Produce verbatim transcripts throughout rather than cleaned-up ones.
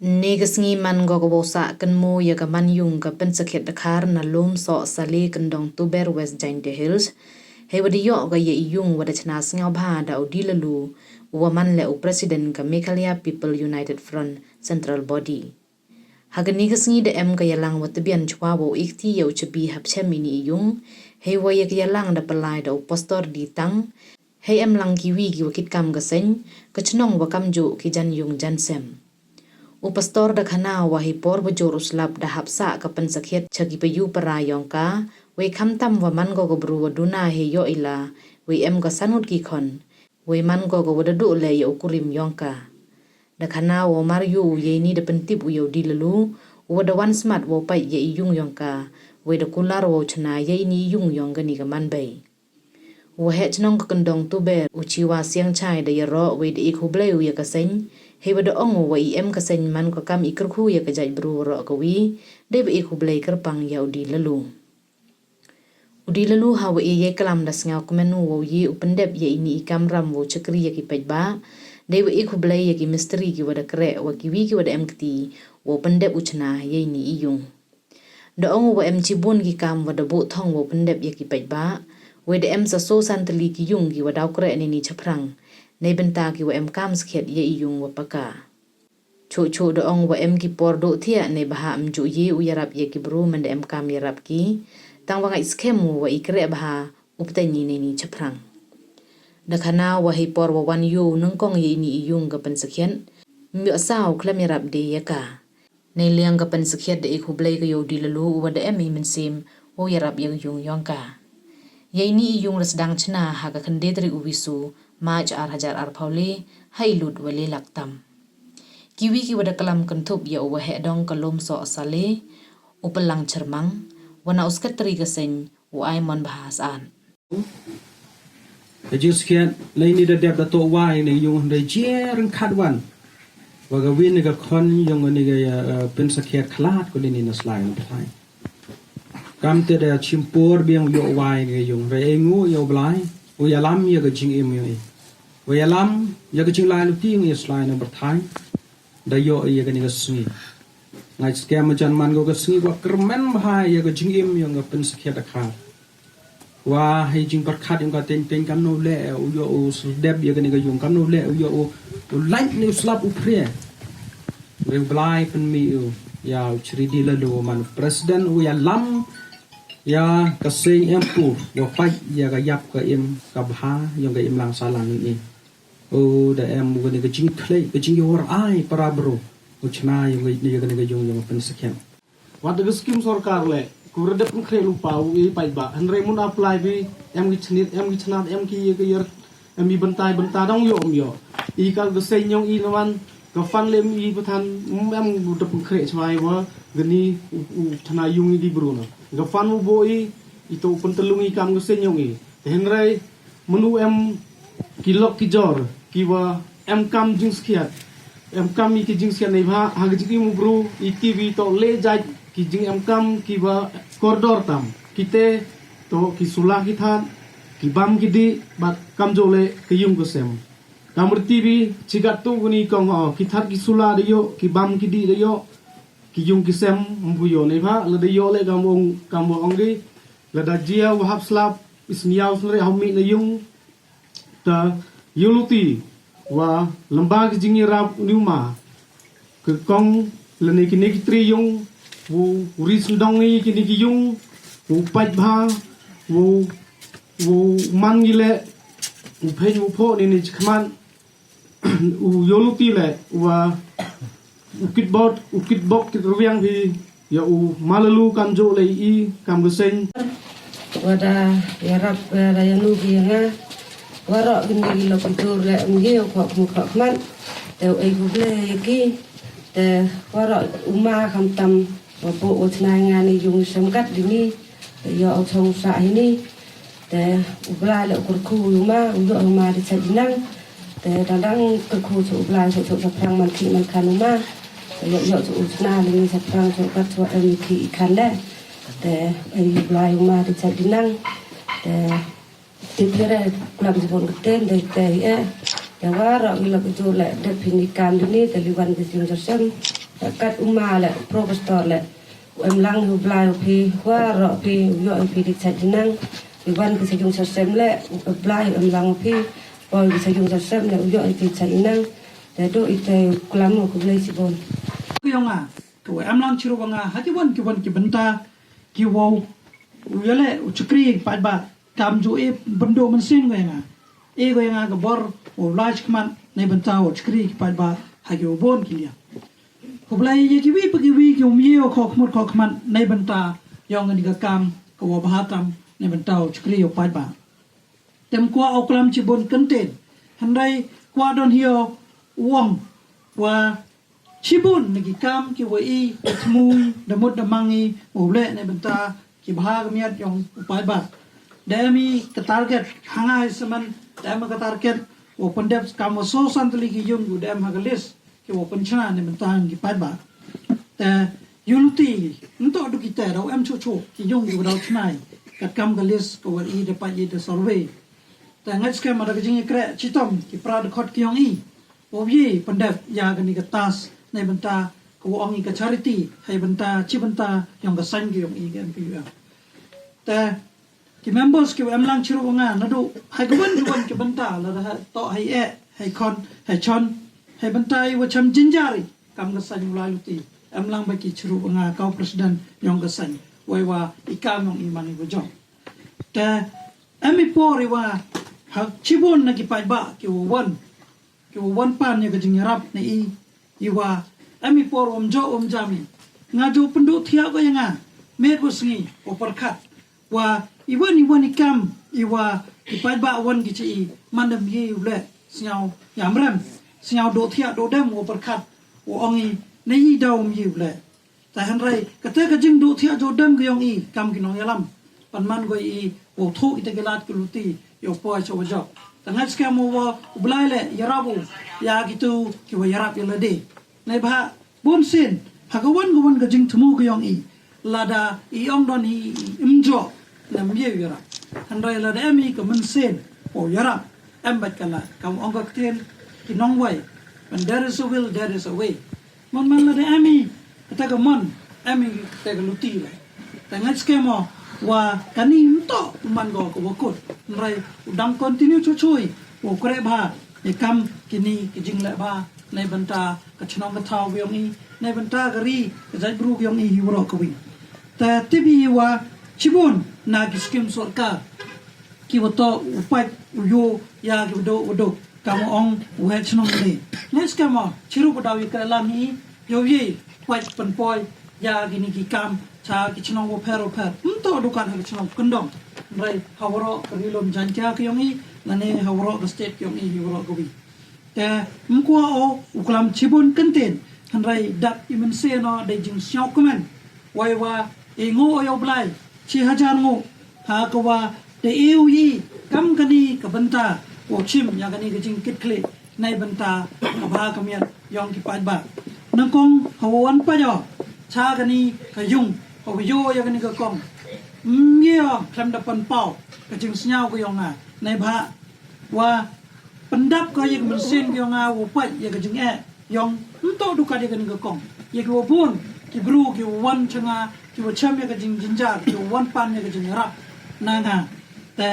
Ynne ka sngi man ko ka wow sah kynmaw ya ka man yung ka Pynsakhiat Dkhar na Lum Soh Sale, Kyndong Tuber, West Jaintia Hills. Hei wa da yoh ka ya i yung wa da chna sngewbha da u D. Lalu, u wa man leh u President ka Meghalaya People United Front Central Body. Ha kani ka sngi da em ka yalang wa tbian chwa wow e kti ya u chabi hapchem ini i yung. Hei wa ya ka yalang da pynlai da u Pastor D. Tang. Hei em lang kiwi ki wa kit kam ka seng, ka chnong wa kamjooh ki jan yung jan sem. U Pastor da khana wa hei por wa jur u slap da hap sah ka pynsakhiat cha ki payu para yong ka, wei khamtam wa man ko ka bru wa duna hei yoh i la, wei em ka san ngut ki khon, wei man ko ka wa da duh leh ya u kurim yong ka. Da khana wa mar yu u ya ini da pyntip u ya u D. Lalu, u wa da wan smat wow pait ya i yung yong ka, wei da kular wow chna ya ini i yung yong kani ka manbei. U wa heh chnong ka Kyndong Tuber, u Chiwa Siangchai, da yaroh wei da e khublei u ya ka seng, hei wa da ong u wa i em ka seng man ka kam i kyrkhu ya ka jait bru waroh kawi, dei wa e khublei kyrpang ya u D. Lalu. U D. Lalu ha wa e ya i klam da sngewkmen u wow ye u pyndep ya ini i kamram wow chakri ya ki paidbah, dei wa e khublei ya ki mistri ki wa da kreh wa kiwi ki wa da em kti, wow pyndep u chna ya ini i yung. Da ong u wa em chibun ki kam wa da buh thong wow pyndep ya ki paidbah, wei da em sa soo san tylli ki yung ki wa daw kreh neini chaphrang, neibynta ki wa em kam skhiat ya i yung wa paka. Chuh chuh da ong u wa em ki por duh thiah neibhah ym juh ye u yarap ya ki bru man da em kam yarap ki, tang wa ngait skhem u wa i kreh bha u pteng i neini chaphrang. Da khana wa hei por wa wan yu u nyngkong ya ini i yung ka pynsakhiat, ym yoh sa u khlem yarap de ya ka. Neiliang ka pynsakhiat da e khublei ka ya u D. Lalu u wa da em i mynsiem wow yarap ya ka yung yong ka. Ya ini i yung da sdang chna ha ka khyndai tarik u Wisu, March ar hajar arphaw le, ha i lut wa le lak tam. Kiwi ki wa da klam kynthup ya u wa heh dong ka Lum Soh Sale, u Pynlang Chyrmang, wa na u Secretary ka seng, u Aimon Bha Saan. Ka jingskhiat, lei ni da dep da toh wai ni yung hynrei jia ryngkat wan. Wa ka win ni ka khon yong ni ka, eh, pynsakhiat khlad ko ni na slai na pyrthai. Kam te da chimpur biang u yoh wai ni ka yung, hynrei e ngu ya u Blai, u yalam ya ka jingim yong i. U yalam ya ka jinglai luti yong i slai na pyrthai. Da yoh i ya kani ka sngi. Ngait skhem jan man ko ka sngi wa kyrmen bha ya ka jingim yong ka pynsakhiat Dkhar. Wa hei jingpyrkhat yong ka teng teng kamno leh u yoh u sdep ya kani ka yung, kamno leh u yoh u, u lait ni u slap u phria. Wei u Blai pynmih u ya u Chri D. Lalu man president u yalam ya ka seng em pu wa pait ya ka yap ka im ka bha yong ka imlang sahlang i. U da em u kani ka jingkhlei, ka jingyoh ai para bru. U chna yong ka, ya kani ka yung yong ka pynsakhiat. Wat da ka skim sorkar le, ku rede pynkhreh lupa u i paidbah. Hynrei mun apply bi, em ki chnit, em ki chnat, em ki ya ka yar, em i byntai bynta dang yoh, em yoh. I ka, ka seng yong i nawan, ka fund le em i pathan, em, em da pynkhreh chwa i wa, kani u, u chna yung i ki bru na. Ka fund u bo i, i toh u pyntlung i kam ka seng yong i. Hynrei, mynnu em ki lok ki jor, ki wa em kam jingskhiat, em kam i ki jingskhiat neibhah, ha ka jingim u bru, i ki wi toh le jait, ki jingem kam, ki wa kordor tam, ki te, toh ki sula ki that, ki bam ki dih, bad kamjooh le ki yung ka sem. Kam rti bi, chigat tu kani kong ho, ki that ki sula da yoh, ki bam ki dih da yoh, ki yung ki sem, ym pu yoh neibhah, lada yoh le kam ong, kam wa ong ri, lada jia wa hap slap, i sniaw snre hau mih na yung, ta yoh luti, wa lamba ki jingyarap u ni u ma, ka kong lane kini ki tri yung, u, u ri sndong i kini ki yung, u pait bha, u, u man ngi le, u phein u phoh ni ni chikhmat, u yoh luti le, wa, u kitbot, u kitbok kitrwiang hi, ya u ma Lalu kamjooh le i, kam ka seng. Wa da yarap, wa da yanu ki ya nga, waroh kini ki lok ki jur le, ym ye u khoh khmat, te u e khublei ya ki, te waroh u ma khamtam, wa buh u chna nga ni yung sem kat dini, te yoh u chong sah hini, te u Blai le u kyrkhu u ma, u yoh u ma di chait di nang, te dang dang kyrkhu chu u Blai chu chu chaphrang man ki man khan u ma, te yoh yoh chu u chna le ni chaphrang chu kat chu em ki i khan le, te e u Blai u ma di chait di nang, te Te phi re klam jibon ka ten, te, te, eh. Te waroh ki lok ki jur le, dep phi ni kam dini, te liwan ki jing jor sem. Kat u ma le, u Professor le, u em lang u Blai u phi, wa ro phi, u yoh i phi di chait di nang, i wan ki sa yung sa sem le, u Blai u em lang u phi, poi ki sa yung sa sem le, u yoh i phi chait di nang, te do i te klam u khublei chibun. Ki yong nga, ki wa em lang chirup wa nga, ha ki wan ki wan ki bynta, ki wow, u yale, u chakri, paidbah, kam ju e byndu mynsiem ko ya nga. E ko ya nga ka bor, u lai chikmat, nei bynta u chakri ki paidbah, ha ki u bun ki liang. Khublei ya ki wi pa ki wi ki um ye u khokhmut khokhmat, nei bynta, yong ni ka kam, ka wa bha tam, nei bynta u chakri u paidbah. Tem kwah u klam chibun kyntien. Hynrei kwah don hi u ong, wa chibun na ki kam ki wa i, da thmu, da mut da mang i, u leh nei bynta, ki bha ka miat yong u paidbah. Da em i ka target, ha nga i semen, da em ka target, wa pyndep kam wa so san tylli ki yung, u da em ha ka list, ki wa pynchna nei bynta ki paidbah. Te, yoh luti, nto du ki te, daw em chu chu, ki yung ki wa daw chna i, kat kam ka list, ka wa i da pait i da survey. Te ngait skhem da ka jingyakreh chitom ki pra dkhot ki yong i. Wow ye pyndep ya kani ka task nei bynta ka wa ong i ka charity, hei bynta, chi bynta yong ka saiñ ki yong i ka M P U M. Te ki members ki wa em lang chirup wa nga, nadu, hei ka wan ka wan ki bynta, lada hei toh hei eh, hei khon, hei chon, hei bynta i wa chem jinjar i, kam ka saiñ u lai luti, em lang ba ki chirup wa nga, ka u president yong ka saiñ, wei wa i kam yong i man i wa jong. Te, em i por i wa, ha, chibun na ki paidbah, ki wa wan, ki wa wan pan ya ka jingyarap na i, i wa, em i por wa ym joh, wa ym jam i. Nga ju pynduh thiah ko ya nga, met wa sngi, wa pyrkhat. Wa, i wan, i wan i kam, i wa, i paidbah wan ki chi i, man da ym ye u leh, sñiaw, yamrem, sñiaw duh thiah, duh dem, wa pyrkhat, wa ong i, na i daw ym ye u leh. Te hynrei, kata ka jingduh thiah joh dem ka yong i, kam ki nongyalam. Pan man ko i, wow thuh i te ki lad ki luti, yow poi cha wa jop. Te ngait skhem u wa, u Blai le, yarap u, ya kitu, ki wa yarap ya lade. Nei bha, bun sien, ha ka wan ka wan ka jingthmu ka yong i. Lada, i ong don hi, i ym joh, na ym ye u yarap. Hynrei lada em i ka mynsiem, wow yarap, em bait ka lad, kam ong ka ktien, ki nongwei. When there is a will, there is a way. Mon man lada em i, kata ka mon, em i kata ka luti le. Te ngait skhem o, wa kani nto, man ko ka wa kut. Hynrei, u dang continue chu chu i, wow kreh bha, i kam kini ki jingleh bha, nei bynta ka chnong ka thaw ka yong i, nei bynta ka ri, ka jaitbru ka yong i hi waroh ka wi. Te tip i wa, chibun, na ki skim sorkar, ki wa toh, u pait, u yoh, ya ki wa duh, wa duh. Kam wa ong, u heh chnong ni. Ngait skhem o, chirup wa daw i kreh lang hi, yow ye, pait pynpoi, ya kini ki kam, cha ki chnong wa pher wa pher. Nto du kat ha ki chnong kyndong. Hynrei, ha waroh ka ri lum Jaiñtia ka yong i, lane ha waroh ka state ka yong i, hi waroh ka wi. Te, ym kwah o, u klam chibun kyntien, hynrei, dap i mynsiem o, da jingsñiaw kmen. Wei wa, i ngu o yow Blai, chi hajar ngu, ha ka wa, da e u i, kam kani ka bynta, wow chim ya kani ka jingkitkhlieh, nei bynta, ka bha ka miat, yong ki paidbah. Nyngkong, ha wa wan pait o, cha kani ka yung, ha wa yoh ya kani ka kong. Ym ye o, khlem da pynpaw, ka jingsñiaw ka yong nga, nei bha, wa, pyndap ko ya ka mynsiem ka yong nga, wow pait ya ka jingeh, yong, nto du kat ya kani ka kong. Ya ki wa bun, ki bru, ki wa wan cha nga, ki wa chem ya ka jingjynjar, ki wa wan pan ya ka jingyarap. Na nga, te,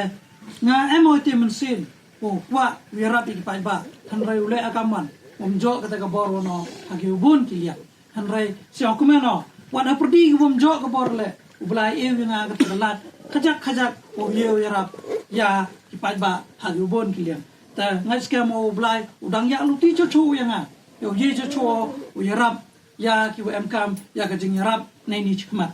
nga em o te mynsiem, wow kwah, u yarap ya ki paidbah, hynrei u leh a ka man, um joh kata ka bor wa no, ha ki wa bun ki liang. Hynrei, sñiaw kmen o, wat hapyrdi ki wa ym joh ka bor le, u Blai e u ya nga kata ka lad, khajak khajak, wow ye u yarap, ya ki paidbah, ha ki wa bun ki liang. Te ngait skhem o u Blai, u dang ya luti chu chu ya nga, yow ye chu chu, u yarap, ya ki wa em kam, ya ka jingyarap, nei ni chikmat.